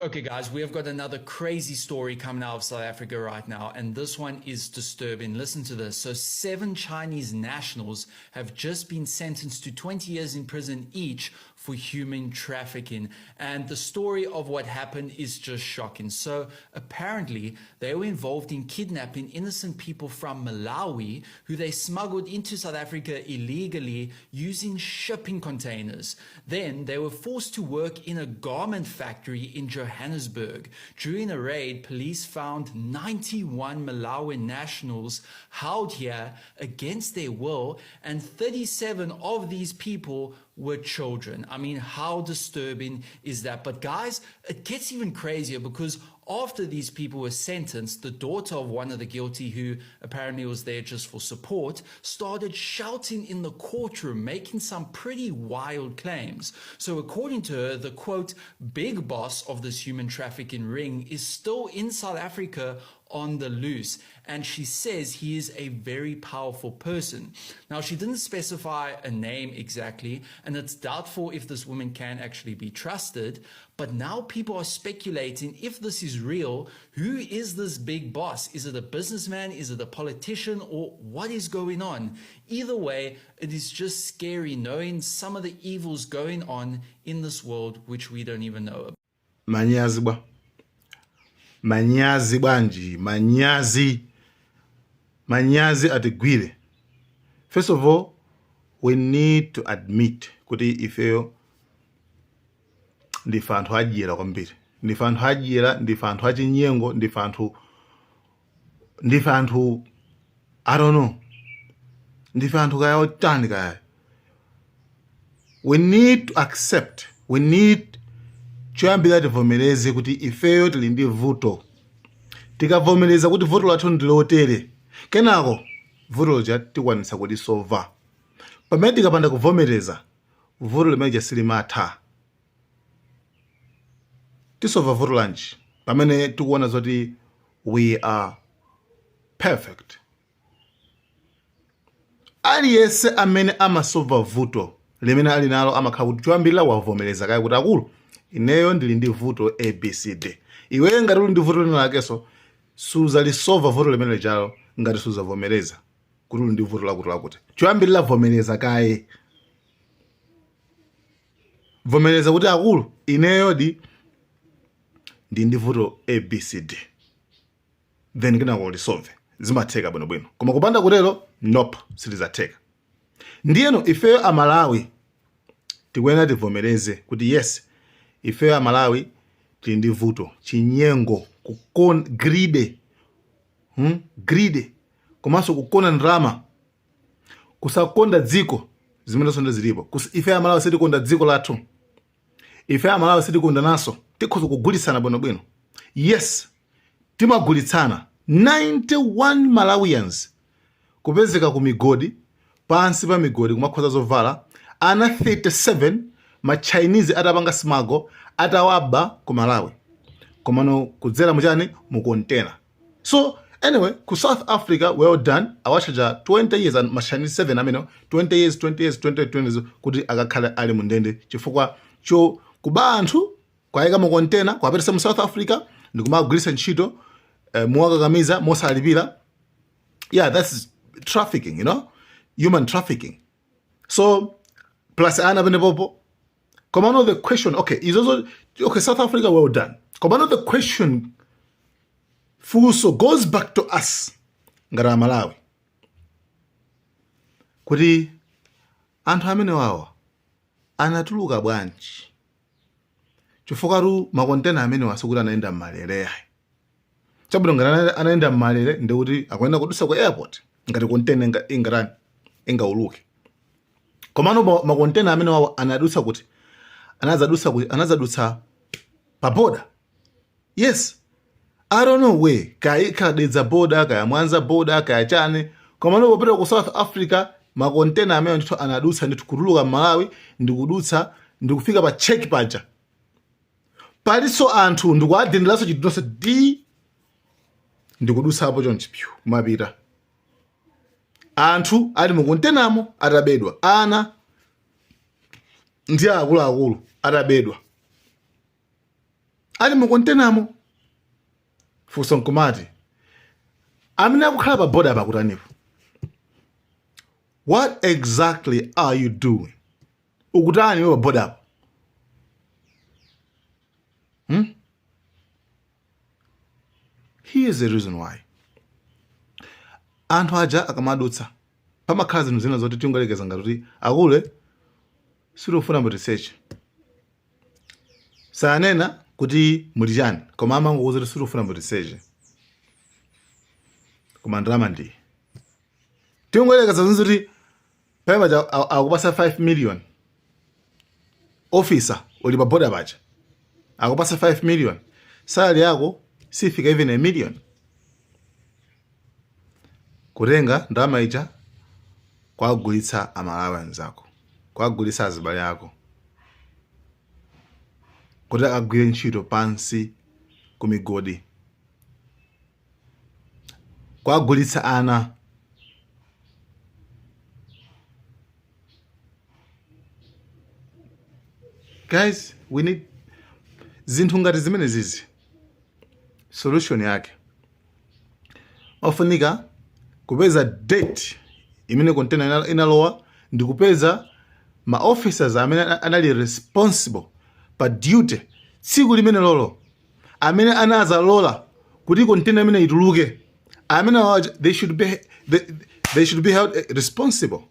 Okay, guys, we have got another crazy story coming out of South Africa right now, and this one is disturbing. Listen to this. So, 7 Chinese nationals have just been sentenced to 20 years in prison each for human trafficking. And the story of what happened is just shocking. So, apparently, they were involved in kidnapping innocent people from Malawi who they smuggled into South Africa illegally using shipping containers. Then they were forced to work in a garment factory in Johannesburg. During a raid, police found 91 Malawian nationals held here against their will, and 37 of these people were children. I mean, how disturbing is that? But guys, it gets even crazier because after these people were sentenced, the daughter of one of the guilty, who apparently was there just for support, started shouting in the courtroom, making some pretty wild claims. So, according to her, the quote, big boss of this human trafficking ring is still in South Africa on the loose. And she says he is a very powerful person. Now, she didn't specify a name exactly, and it's doubtful if this woman can actually be trusted. But now people are speculating if this is real, who is this big boss? Is it a businessman? Is it a politician? Or what is going on? Either way, it is just scary knowing some of the evils going on in this world which we don't even know about. Manyazi bwa, manyazi bwanji, manyazi, manyazi atigwire. First of all, we need to admit kuti ifeyo ndife anthu adyera kwambiri, ndife anthu adyera, ndife anthu achinyengo, ndife anthu, I don't know, ndife anthu kaya otani kaya. We need to accept, we need, choyambira tivomereze kuti ifeyo tili ndi vuto. Tikavomereza kuti vuto lathu ndi lotere, kenako vuto lija tikwanisa kulisolva. Pamene tikapanda kuvomereza, vuto limene silimatha. Tisolva vuto lanji pamene tikuona zoti we are perfect? Aliyense amene amasolva vuto limene ali nalo amakhala kuti choyambirira wavomereza kaya kuti, akulu, ineyo ndili ndi vuto ABCD. Iweyo ngati uli ndi vuto lina lakenso, suzalisolva vuto limene lijalo ngati suzavomereza kuti uli ndi vuto lakuti lakuti. Choyambirira vomereza kaye, vomereza kuti, akulu, ineyo ndi vuto ABCD, then kenako ulisolve, zimatheka bwinobwino. Koma kupanda kutero, nope, silizatheka. Ndiyeno ifeyo Amalawi tikuyenera tivomereze kuti yes, ifeyo Amalawi tili ndi vuto, chinyengo, kukon greed, Greed komanso kukona ndalama, kusakonda dziko, zimenenso ndi zilipo. Ife Amalawi sitikonda dziko lathu, ife Amalawi sitikonda naso, tikhoza kugulitsana bwinobwino. Yes, timagulitsana. 91 Malawians kupezeka ku migodi, pansi pa migodi, kumakhoza zovala, ana 37 ma Chinese atapanga smuggle, atawaba ku Malawi, komano kudzera muchani, mu container. So anyway, ku South Africa, well done, awacharge 20 years and ma Chinese 7 amene 20 years, 20 years, 20, 20 years, kuti akakhale ali mu ndende chifukwa cho kuba anthu, kwayika mu container, kuwapitisa mu South Africa ndikumagwiritsa ntchito muwakakamiza, mosalipira. Yeah, that's trafficking, human trafficking. So plus ana penepopo. Komano the question, okay, izozo, okay, South Africa, well done. Komano the question, funso goes back to us ngati Amalawi kuti anthu amene wawa anatuluka bwanji? Chifukwa makontena amene wasikuti anayenda mmalere ayi. Chabwino, ngati anayenda mmalere, ndikuti akuyenda kudusa ku airport, ngati kontena ingatani, ingauluke. Komano makontena amene wawo anadutsa kuti? Anazadutsa kuti? Anazadutsa pa border. Yes, I don't know where, kaya ikhala Dedza border, kaya Mwanza border, kaya chani. Komano popita ku South Africa, makontena amene ndithu anadutsa ndithu kutuluka Malawi ndikudutsa ndikufika pa check paja, palinso anthu, ndikuadindiranso chinthu d ndikudutsapo chonchi, pyu, kumapita. Anthu ali mukontenamo atabedwa, ana ndi akuluakulu atabedwa. Ali mu kontenamo. Funso nkumati, amene akukhala pa boda pakutanipo? What exactly are you doing? Ukutani iwe pa bodapo? Hmm? Here's the reason why. Anthu aja akamadutsa pamakhala zinthu zina zoti tingoyerekeza ngati kuti akule sitikufuna mutiseche. Sanena kuti muli chani, koma amangokuuza kuti sitikufuna mutiseche, koma ndalama ndi tingoyerekeza zinthu kuti pamene paja akupasa 5 million. Officer uli pa boda paja akupasa 5 million, salary yako sifika even a million. Kutenga ndalama ija kwagulitsa Amalawi anzako, kwagulitsa azibale ako kuti akagwire ntchito pansi ku migodi, kwagulitsa ana. Guys, we need zinthu ngati zimene zizi. Solution yake ofunika kupeza date imene container inalowa ndi kupeza ma officers amene anali responsible pa duty tsiku limene lolo, amene anazalola kuti container imene ituluke. Amene awaja, they should be held responsible.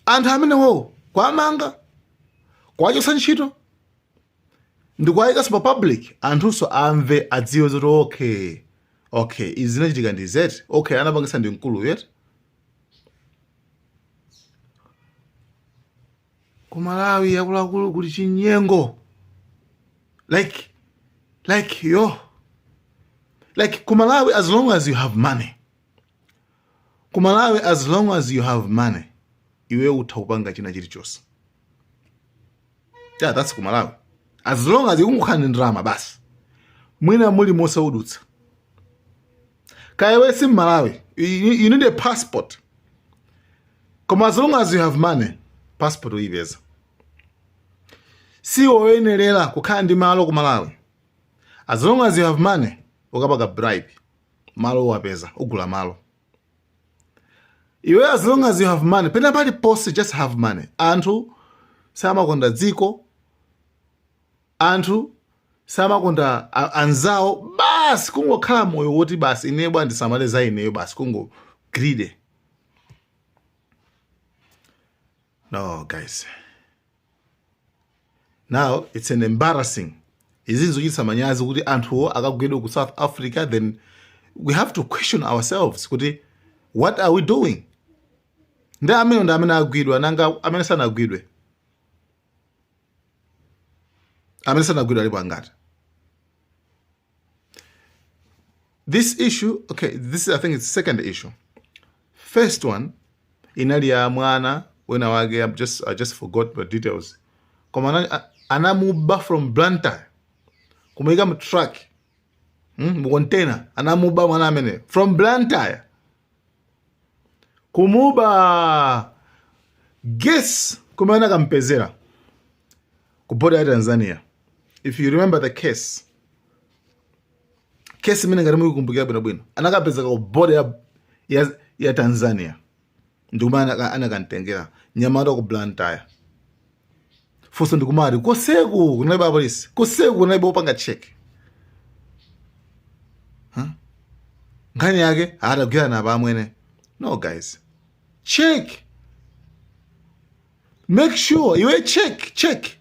Anthu amenewo kwamanga, kwachotsa ntchito, ndikuwayikanso pa public, anthunso amve, adziwe zoti okay, izi zinachitika ndi zeti, okay, anapangisa ndi mkulu yeti. Ku Malawi, akuluakulu, kuli chinyengo like yo, like ku Malawi, as long as you have money, ku Malawi, as long as you have money, iwe utha kupanga china chilichonse. Yeah, that's ku Malawi. As long as ikungokhala ndi ndalama basi, mwina muli mosaudutsa kaya iwe si Mmalawi, you need a passport, koma as long as you have money, passport uyipeza. Si woyenerera kukhala ndi malo ku Malawi, as long as you have money, ukapaka bribe, malo uwapeza, ugula malo iwe. As long as you have money, pena paliponse, just have money. Anthu samakonda dziko, anthu samakonda anzawo, basi kungokhala moyo woti basi ine bwa ndisamale za ineyo, basi kungo greedy. No guys, now it's an embarrassing, izi nzochititsa manyazi kuti anthuwo akagwidwe ku South Africa. Then we have to question ourselves kuti what are we doing? Ndi amene, ndi amene agwidwa, nanga amene sanagwidwe? Amene sanagwidwe alipo angati? This issue, okay, this is, I think it's second issue. First one inali ya mwana wena wake. I just forgot the details, koma anamuba from Blantyre kumuyika mu truck, mu container. Anamuba mwana amene from Blantyre, kumuba. Guess kumene akampezera? Ku border ya Tanzania. If you remember the case, case imene ngati muyikumbukira bwinobwino, anakapezeka ku border ya Tanzania, ndikumene anakamtengera nyamata ku Blantyre. Funso ndikumati, koseku kunalibe apolisi? Koseku kunalibe opanga check? Huh? Nkhani yake atagwirana apa amwene. No guys, check, make sure iwe check, check.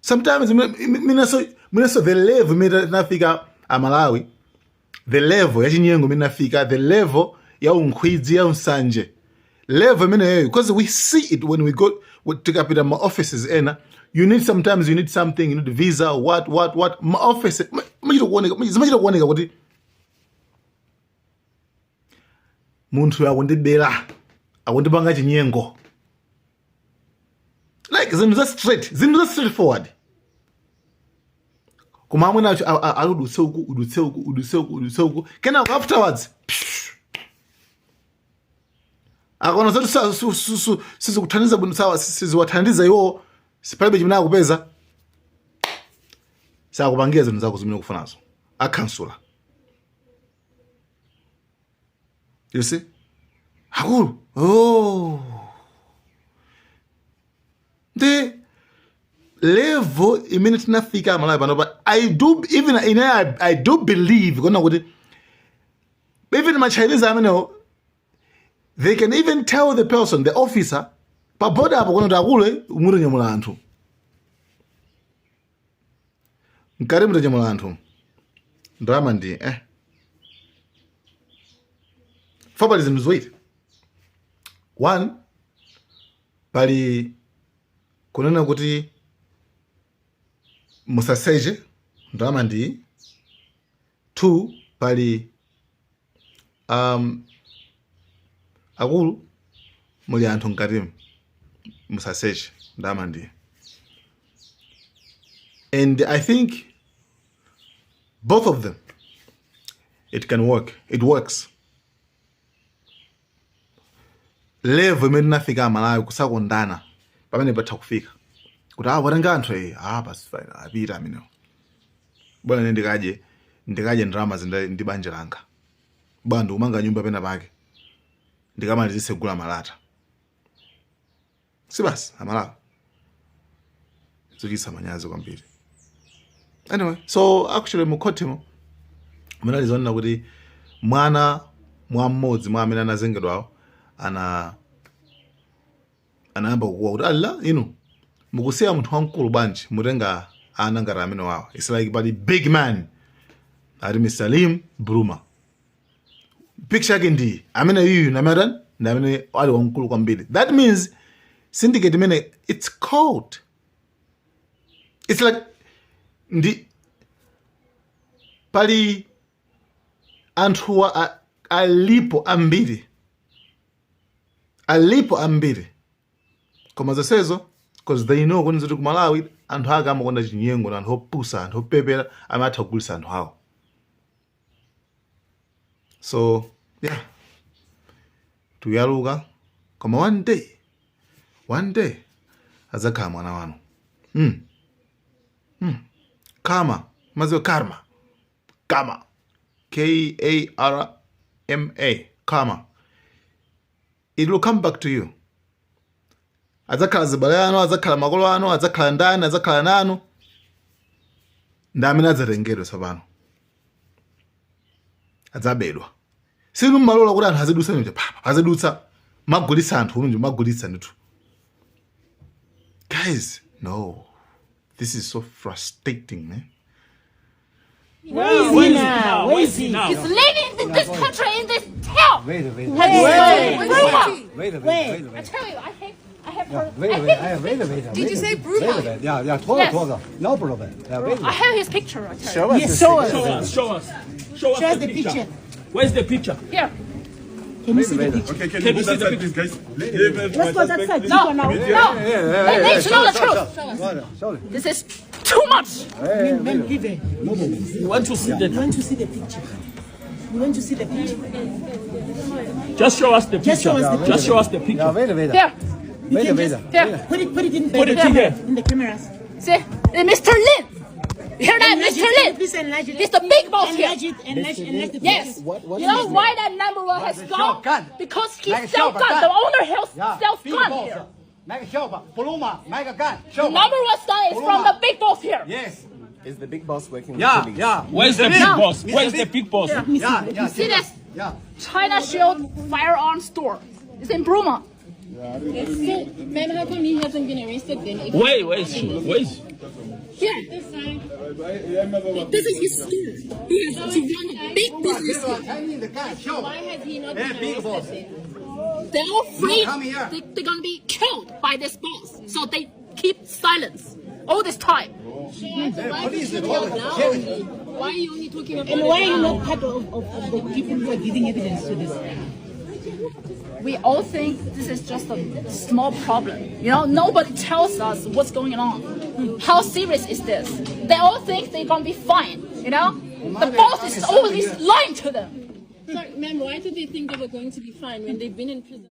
Sometimes minaso the level imene tinafika Amalawi, the level yachinyengo imene nafika, the level ya unkhwidzi, ya unsanje, level imeneyo, because we see it when we go, tikapita ma offices ena, you need, sometimes you need something, you need visa, what what what, ma office machita kuoneka, zimachita kuoneka kuti munthu akundibera, akundipanga chinyengo, like zinthu za straight, zinthu za straightforward, koma amwene acho ali udutse uku, udutse uku, udutse uku, udutse uku, kenako afterwards psh, akaona zoti sizikuthandiza bwino, sawa, siziwathandiza iwo, sipalibe chimene akupeza. Sakupangira zinthu zako zimene ukufunazo. Akhansula. You see? Akulu. Oh. The level imene tinafika Malawi panopa, I do even ine I do believe kuona kuti even ma Chinese amenewo, they can even tell the person, the officer pa border apo, kuona kuti akulu, mutanyamula anthu mkati, mutanyamula anthu, ndalama ndi fa pali zinthu ziwiri. One, pali kunena kuti musaseche, ndalama ndi. Two, pali akulu, muli anthu mkatimu, musaseche, ndalama ndi. And I think both of them, it can work, it works. Level imene tinafika Amalawi kusakondana, pamene patha kufika kuti ah, watenga anthu, ah, basi, fine, apita amenewo bwana, ine ndikadye ndalama ndi banja langa bwana, ndikumanga nyumba pena pake, ndikamalizise kugula malata. Si basi, Amalawi, zochititsa manyazi kwambiri. Anyway, so actually mu khotimo munali zonena kuti mwana mwa mmodzi mwa amene anazengedwawo anayamba kukuwa kuti, "Alla, inu mukusiya munthu wamkulu bwanji, mutenga ana ngati amene wawa?" It's like pali big man ati Mr Lim Bruma, picture yake ndi amene yuyu, namene ndi amene ali wamkulu kwambiri. That means syndicate imene, it's called, it's like ndi pali anthuwa alipo ambiri, alipo ambiri, koma zonsezo because they know kuti ku Malawi anthu ake amakonda chinyengo na anthu opusa, anthu opepera, amatha kugulitsa anthu awo. So yeah, tuyaluka, koma one day, one day adzakhala mwana wanu. Karma, maziwa karma, karma, K A R M A, karma, it will come back to you. Adzakhala zibale anu, adzakhala makolo anu, adzakhala ndani, adzakhala nanu, ndi amene adzatengedwa tsopano, adzabedwa. Sinu mmalola kuti anthu azidutsa nje papa, azidutsa, magulitsa anthu unje, magulitsa ndithu. Guys, no, this is so frustrating, man. Where is he now? Where is he? He's living in this country in this hell. Wait, wait, wait. Wait, wait, Wait, wait, Wait. wait, I wait. tell you, I hate, I have heard. Wait, I wait, have, wait, wait. Did you say Bruma? Wait, wait. Yeah, 拖 Yes. 着拖着，no problem. Yeah, wait, I wait. have his picture. I tell you. Yes, show us. Show us. Show us. Show us Show us the the picture. picture. Where's the picture? Here. Can you see the picture? Okay, can Can you you go see that the side, please, guys? Let's go that side. No, now. no. They need to know the truth. Sorry. This is too much. Ma'am, give her. We want to see We the. want to see the picture. We want to see the picture. Just show us the picture. Just show us the Just show us the Yeah, picture. wait, wait. Here. You Wait, can wait. just Here. put it in Put the it in camera, here. in the cameras. See, Mr. Lin. You hear that, Enlarge Mr. it. Lin? Please enlarge it. He's the big boss here. Enlarge it. Enlarge, enlarge the Yes. picture. You know why that number one has gone? gun. Because he Like a sells shotgun. gun. The owner Yeah, sells big gun boss. here. 买个小吧，不龙嘛，买个 gun. The number one son is from the big boss here. Yes. Is the big boss working with Yeah, police? yeah. Where's the big No. boss? Where's the big boss? Yeah. See this? Yeah. China Shield Firearm Store. It's in Bruma. So, ma'am, how come he hasn't been arrested then? If Wait, where is she? Where is? Here. This is his store. He has to run a big business here. Why has he not been big boss. arrested then? They're all afraid Come here. they're gonna be killed by this boss. So they keep silence all this time. Why is he now only? Why are you only talking about And it why are you now? not part of the people who are giving evidence to this? We all think this is just a small problem. Nobody tells us what's going on. How serious is this? They all think they're gonna be fine. The boss is always lying to them. Sorry, ma'am, why did they think they were going to be fine when they've been in prison?